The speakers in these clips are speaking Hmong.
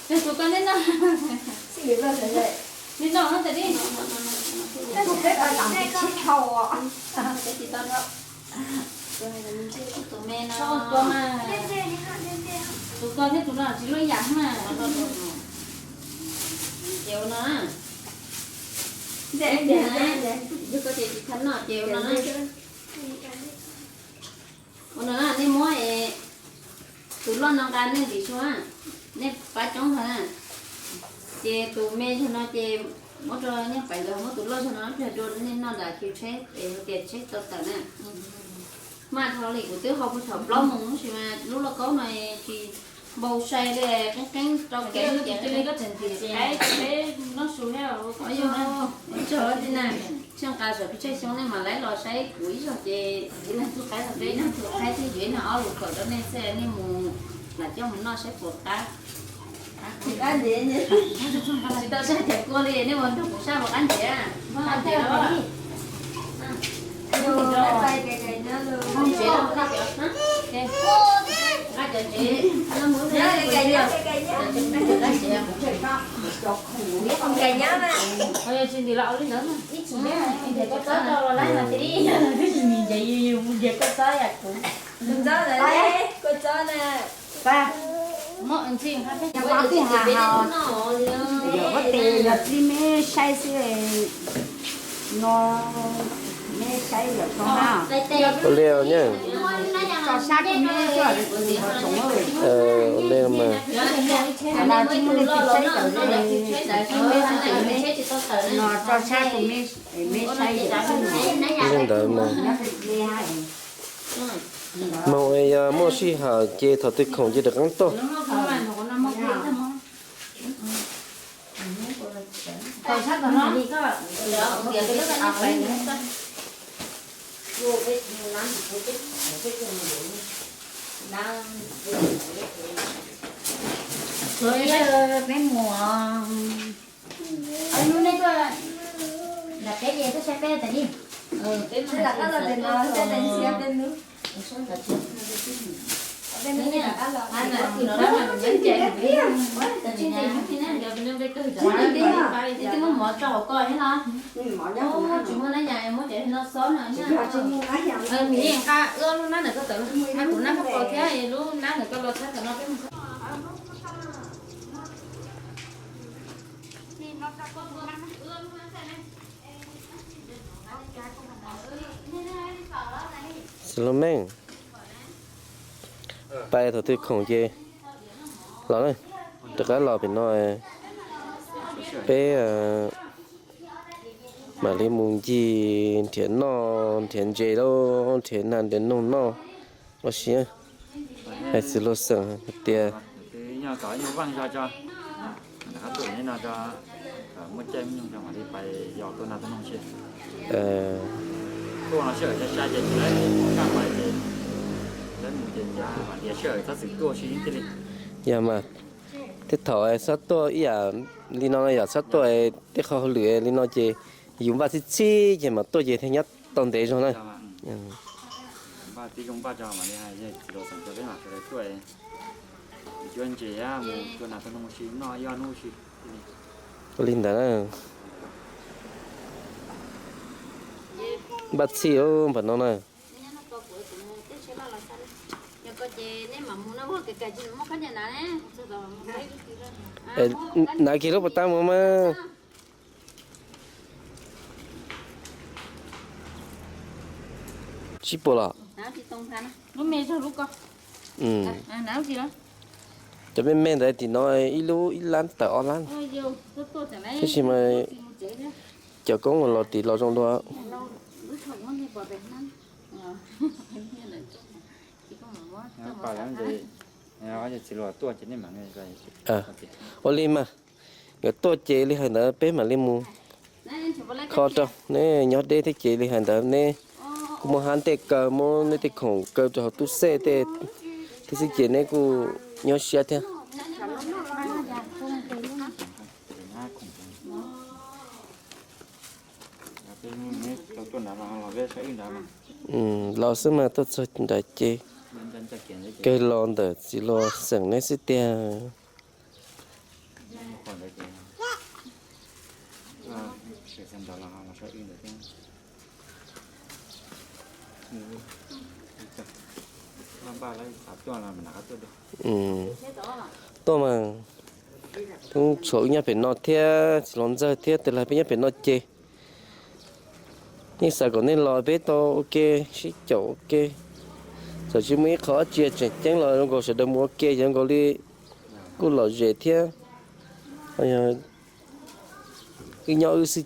Tus koj nej noj, nej noj tas li. Tus me no, tus koj thiab tus no tsis luaj yam na. Ces ua no, yog koj tias tsis tau noj ces ua no. Ua no nej muab tus loj no nqa nej ntim su, nej pab coob hov na. Ces tus me zog no ces muab rau nyob pais nkawd, muab tus loj zog no rau nej noj nram kiv tsheb es hais tias tsheb tau tawm na. Maj dhau li kuv twb hau puag thaum plaub moos tab sis mas lub lauj kaub no tsis npau sai li, qeeb qeeb rau kev ces cia li koj tseem ntim qaib rau peb noj su thiab. Ua tsaug li na, tsheej nqa saum peb tsheb xyoob nej mam li los saib kuv ib zaug ces ib leeg tug qaib los peb ib leeg tug qaib thiab yuav ib leeg ob lus kawm rau nej xwb, nej mus lam coj mus noj saib puas qab. Tsis tau saib cov kua li, nej mus nrog kuv saib puas qab ntxiv. Ua tes yog tib me saib xwb no, me saib yog tso na. Ua li nyab, tso sab kuv me tso, ua li mas. No tso sab kuv me, me saib yog xwb. Li ntawd mas. Moog es yog muaj sij hawm ces thaum twg khoom ces rov qaab tuaj. Peb mus, hnub nej tuaj nram peb ces tuaj saib peb tas li. Twb muab mov tso hauv ko thiab no. Tsis muaj nab yas, muab cov no xob no. Nqa wb lub nab ntawm koj tawm, kuv nab koj pau thiab, lub nab ntawm koj los tshab tom no peb mus. Xwm Lus Meej, pais thaum twg khoom ces los na, rov qab los pem no, peb mam li mus ncig nrhiav noj nrhiav ntses lauj, nrhiav nas nrhiav noog noj ua si. Hais Xwm Lus Xeem hais tias, yog mas, tej thaum xob tuaj ib yam li no yom, xob tuaj tej qhov hauj lwm li no ces yus npaj txhib txhib ces mam tuaj ces thiaj nyob tau ntev zog na. Ua li ntawd na, npaj txhij npaum no na. Nav kiag lub pas tag mus mas. Tsib puas los? Cov me me ntawd tim no ib lub ib lab tawm ob lab. Tab sis mas cov koob los tim los zoo dua. Ua li mas, nkawd tuaj ces li hais ntawd peb mam li mus kho rau. Neb nyob deb thiab ces li hais ntawd neb kuj muaj hab ntej kaw, muab neb tej khoom kaw rau hauv tub xej tej thiab xwb ces neb kuj nyuaj siab thiab. Los xwb mas tuaj txog nram ces kawg los ntawm txiv los xeem neb xwb tiag. Tuaj mas, tuaj mas, tub tshuav wb nyob pem no thiab, txiv hlob ntxawg thiab tus lag peb nyob pem no ces yeej xav kom nej los peb tau ua ke, sib caum ua ke. Txawm tsis muaj ib qho dab tsi tseem ceeb los zoo nkaus sawv daws mus ua ke ces zoo nkaus li kuj lom zem thiab. Wb nyob wb xwb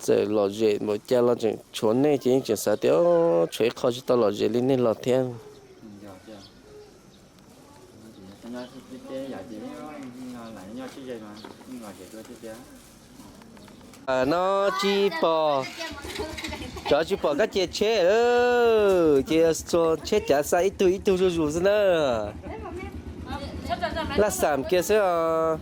ces txawm lom zem npaum cas los tseem tshuav nej ces yeej tseem xav tias tshuav ib qho tsis tau lom zem li nej los thiab. No tsis pom, tsov tsis pom kab cia tsheb, ces txhua tsheb cav xa ib tug ib tug zuj zus xwb na. Laj xam kiag xwb os.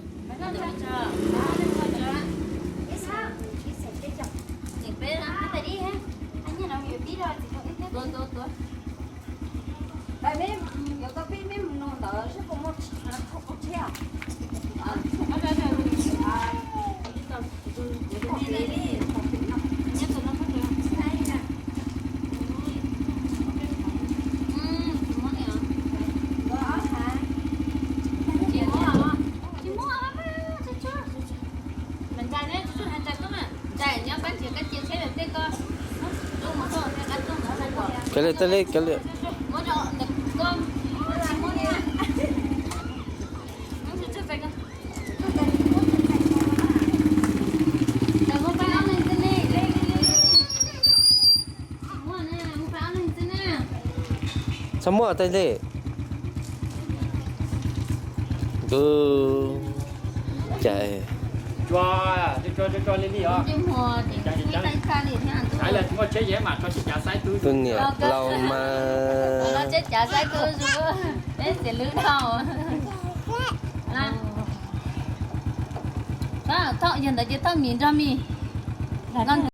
Kav liam, kav liam. Txhob muab tej li. Kuv cas tus niam laus mas. Yog ntawd ces thauj mis nrog mis.